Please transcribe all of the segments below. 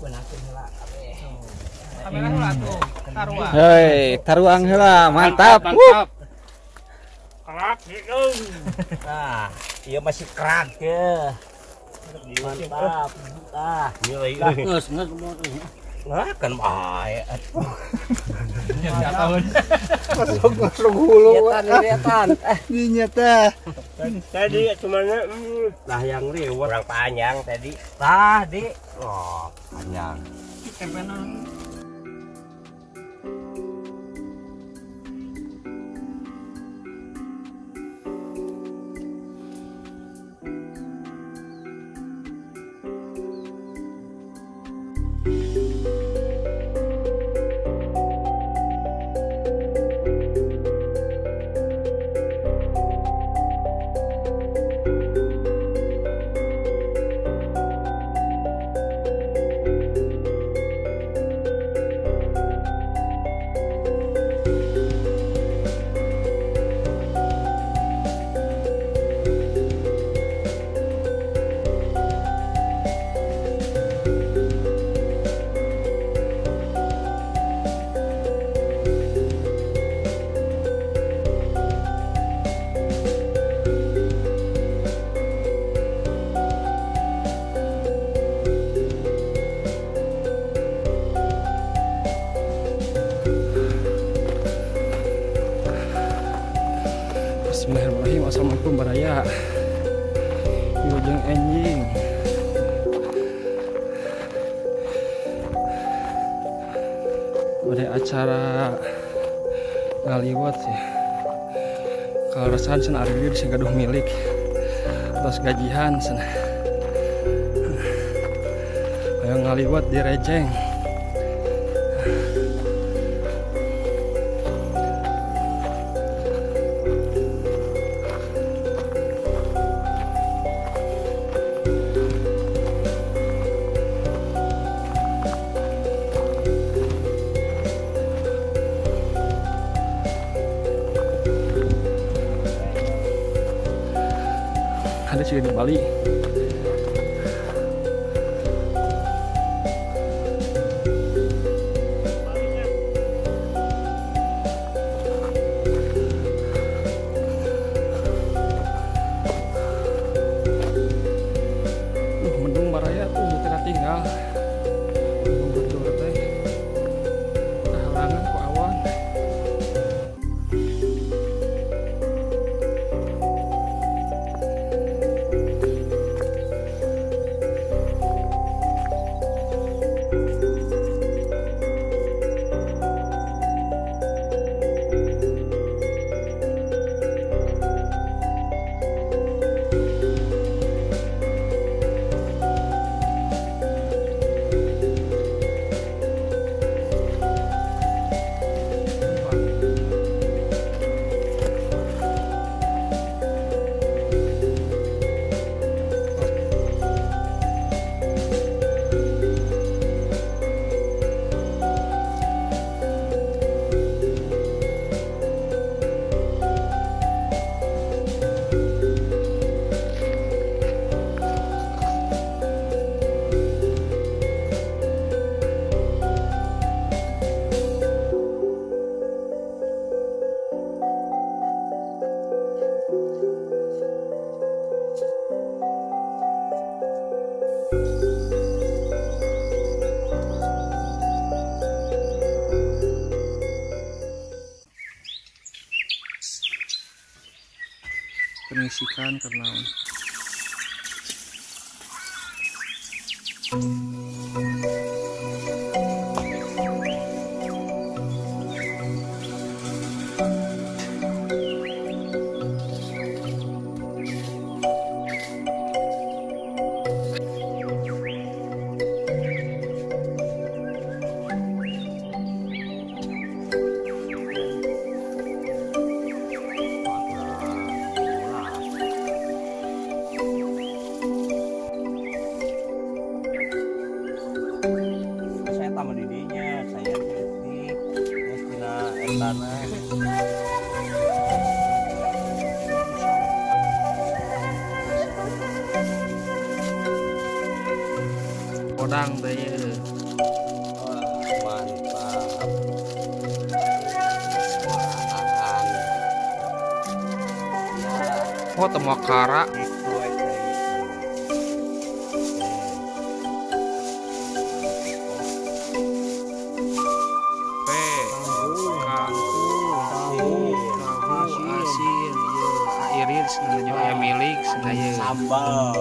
Beunangkeun heula kabeh. Kamera heula tuh. Taruang. Hei, taruang heula, mantap. Mantap. Kerak gitu. Nah, ieu masih kerak ya. Mantap. Tah, geus geus. Lah kan bae atuh. Masuk masuk hulu. Lietan. Dinya teh. Tadi cuman lah yang liwat kurang panjang tadi. Tah, Di. Oh, panjang. Tempenan. Bismillahirrahmanirrahim. Assalamualaikum baraya. Wilujeng enjing. Pada acara ngaliwat sih. Kalau resan sen ari dieu sing gaduh milik atas gajihan sen. Ayo ngaliwat di Rejeng. Ada juga di Bali. Mendung baraya tuh tidak tinggal. Mendung betul teh. Halangan ku awan. Pengisikan karena Podang teh. Repot teu moal kara. P kangkung, tahu, asin, ieu irit cenah jeung aya milik cenah ieu. Sambal.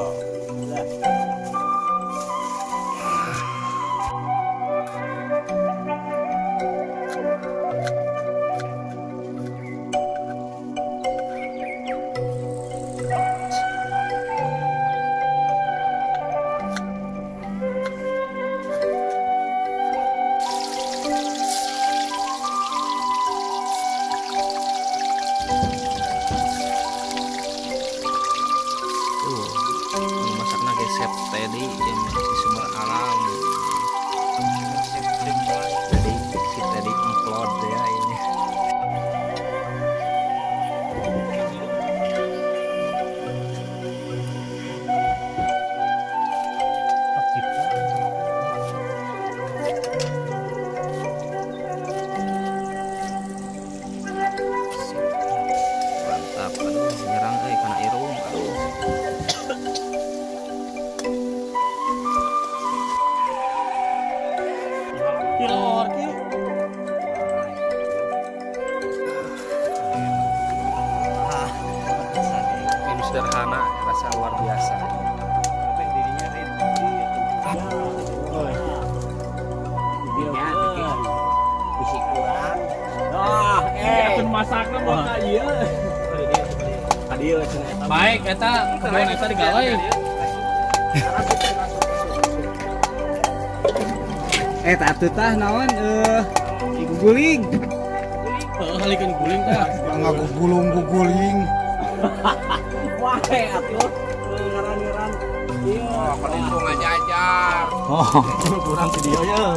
Resep tadi yang masih sumber alam. Tadi si tadi upload ya ini. Mantap, aduh nyerang euy kana irung, aduh. Ini sederhana, rasa luar biasa. Baik, eta kebun eta digawe. Eta atuh tah naon guguling. Heeh, halikeun guling tah. Ngagugulung guguling. Wah, atuh ngaran-ngaran. Ieu oh, ngajajar. Oh, kurang si dia ya.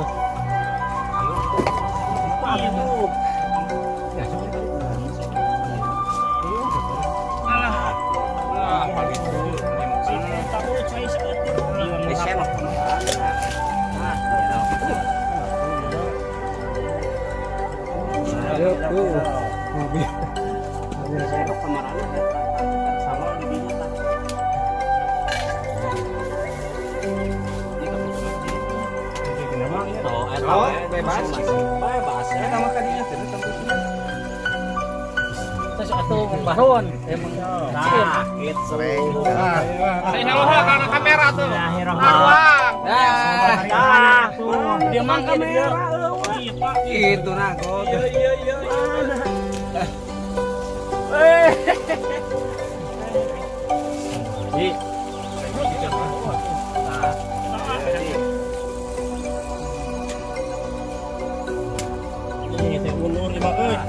Bebas, bebas. Terus atuh baron emang. Nah, gitu. Saya karena kamera tuh. Arwah. Nah, dia mang kamera. Itu nah, iya iya iya. Ini teh ulur lima euy.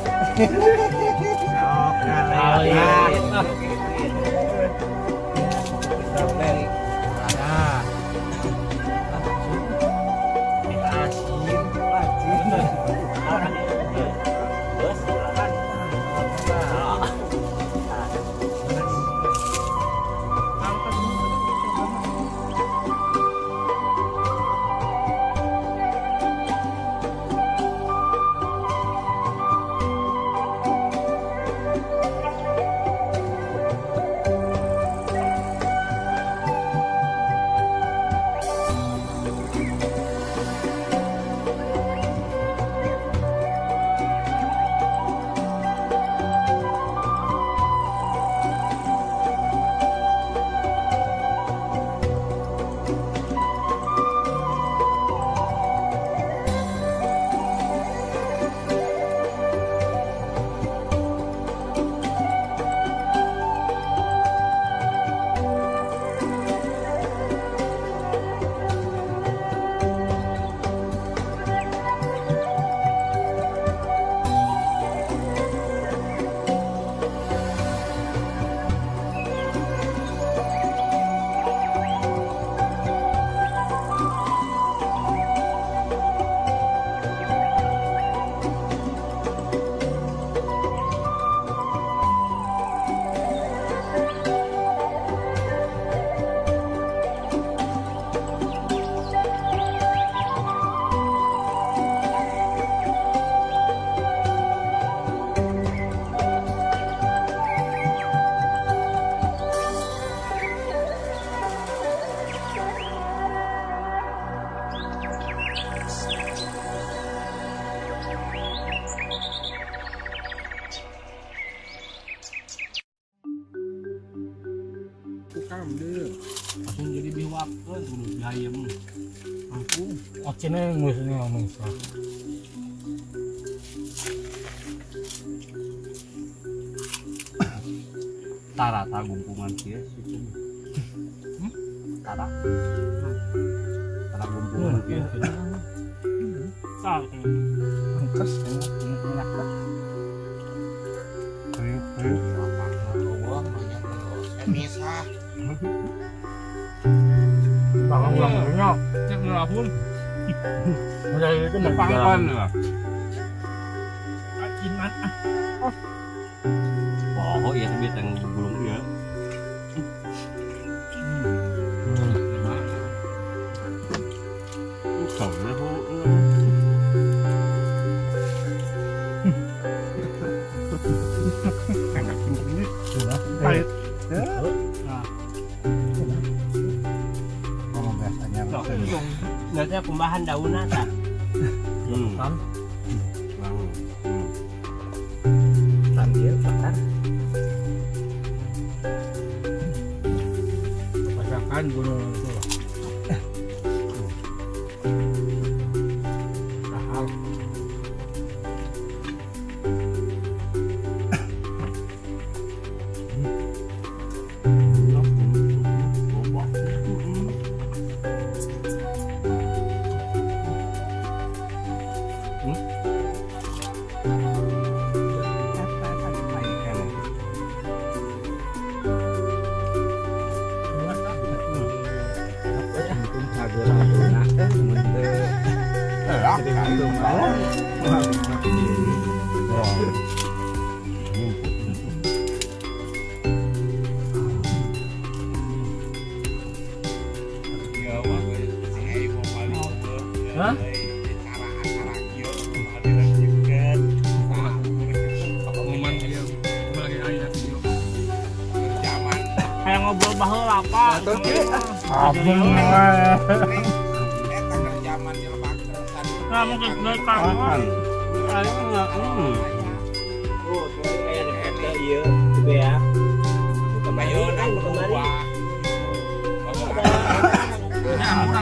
Rekam deh. Langsung jadi biwakeun kudu gayem. Ampun. Ocene geus ngomong sah. Tara gumpungan kieu situ. Tara. Tara gumpungan kieu. Tah. Angkas enak. Kriuk-kriuk. Misah. Bang ulang punya. Cek ngelapun. Udah itu pangkan lah. Acinan ah. Oh iya sambil yang gulung ya. Pahit. Kalau biasanya biasanya kumbahan daunnya tak? Kan? Sambil bakar. Masakan gunung itu. Mahal. Hah? Kayak ngobrol baheula apa? Nah, mungkin kawan. Oh, kayak ieu juga ya. Kemarin kan kemarin.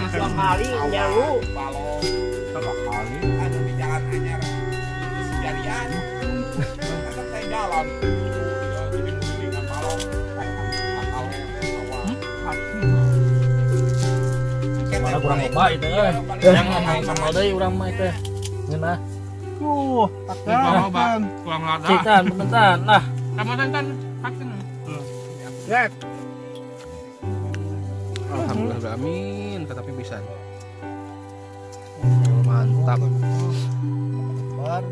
Dua kali nyalu. Dua kali. Aduh di jalan anyar. Sejarian. Kan teh jalan. Jadi dengan balong. Mana kurang loba itu euy. Yang ngomong sama deui urang mah itu. Ngeunah. Kurang kurang lada. Citan, bentar. Nah, sama tantan vaksin. Ya. Alhamdulillah amin, tetapi bisa. Mantap. Baru.